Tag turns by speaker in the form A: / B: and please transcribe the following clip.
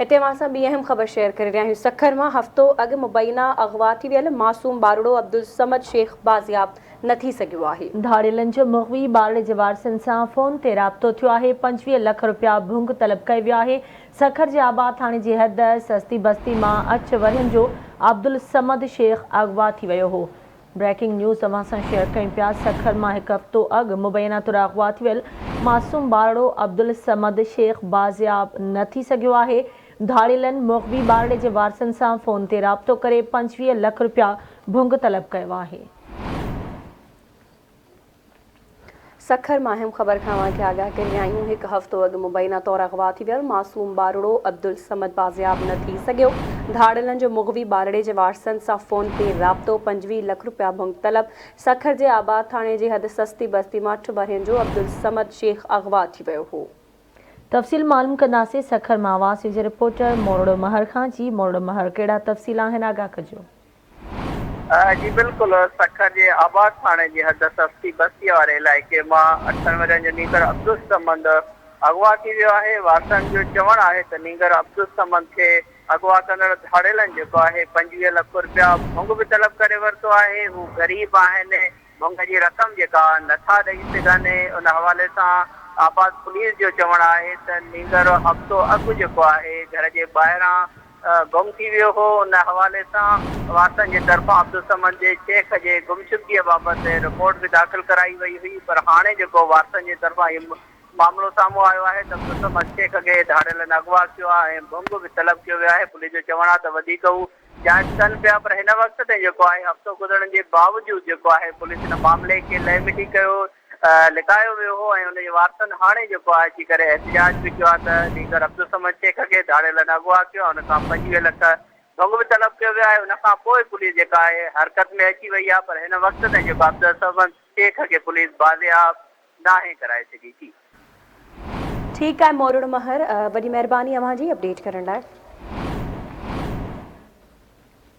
A: هتي اوهان سان ٻي اهم خبر شيئر ڪري رهيا آهيون سکر مان هفتو اڳ مبينا اغوا ٿي ويل معصوم ٻارڙو عبدالصمد شيخ بازياب نه ٿي سگهيو آهي.
B: ڌاڙيلن جو مغوي ٻارڙي جي وارثن سان فون تي رابطو ٿيو آهي، 25 لک رپيا ڀنگ طلب ڪيو ويو آهي، سکر جي آباد ٿاڻي جي حد سستي بستي مان اٺ ورهين جو عبدالصمد شيخ اغوا ٿي ويو هو. بريڪنگ نيوز اوهان سان شيئر ڪيون پيا سکر مان هڪ هفتو اڳ مبينا طور اغوا ٿي ويل معصوم ٻارڙو عبدالصمد شيخ بازياب نه ٿي سگهيو آهي ڌاڙيلن مغوي ٻارڙي جي وارثن سان فون تي رابطو ڪري 25 لک رپيا ڀنگ طلب ڪيو آهي.
A: سکر مان اهم خبر کان اوهان کي آگاهه ڪري رهيا آهيون، هڪ هفتو اڳ مبينا طور اغوا ٿي ويل معصوم ٻارڙو عبدالصمد بازياب نه ٿي سگهيو، ڌاڙيلن جو مغوي ٻارڙي جي وارثن سان فون تي رابطو، 25 لک رپيا ڀنگ طلب، سکر جي آباد ٿاڻي جي حد سستي بستي مان اٺ ورهين جو عبدالصمد شيخ اغوا ٿي ويو هو.
B: تفصيل معلوم ڪنداسين سکر مان آواز نيوز جي رپورٽر مورڙو مهر کان جي مورڙو مهر ڪهڙا تفصيل آهن آگاهه ڪجو.
C: جي بلڪل سکر جي آباد ٿاڻي جي حد سستي بستيء واري علائقي مان اٺن ورهين جو نينگر عبدالصمد اغوا ٿي ويو آهي، وارثن جو چوڻ آهي ته نينگر عبدالصمد کي اغوا ڪندڙ ڌاڙيلن جيڪو آهي 25 لک رپيا ڀنگ به طلب ڪري ورتو آهي، هو غريب آهن ڀنگ جي رقم جيڪا نٿا ڏئي سگهن، ان حوالي سان آباد پوليس جو چوڻ آهي ته نينگر هفتو اڳ جيڪو آهي گهر جي ٻاهران گم ٿي ويو هو، ان حوالي سان وارثن جي طرفان عبدالصمد جي شيخ جي گمشدگيء بابت رپورٽ به داخل ڪرائي وئي هئي پر هاڻي جيڪو وارثن جي طرفان هي معاملو سامهون آيو آهي ته عبدالصمد شيخ کي ڌاڙيلن اغوا ڪيو آهي ۽ ڀنگ به طلب ڪيو ويو آهي، پوليس جو چوڻ آهي ته وڌيڪ هو جاچ ڪن پيا پر هن وقت تائين جيڪو آهي هفتو گذرڻ جي باوجود جيڪو آهي پوليس ان معاملي کي لئه مٽي ڪيو لڪايو ويو هو ۽ ان جي وارثن هاڻي جيڪو آهي اچي ڪري احتجاج به ڪيو آهي ته نينگر عبدالصمد شيخ کي ڌاڙيلن اغوا ڪيو ۽ ان کان 25 لک ڀنگ به طلب ڪيو ويو آهي ان کان پوء پوليس جيڪا آهي حرڪت ۾ اچي وئي آهي پر هن وقت تائين جيڪو عبدالصمد شيخ کي پوليس بازياب ناهي ڪرائي سگهي ٿي.
A: ٺيڪ آهي مورڙ مهر وڏي مهرباني اوهان جي اپڊيٽ ڪرڻ لاء.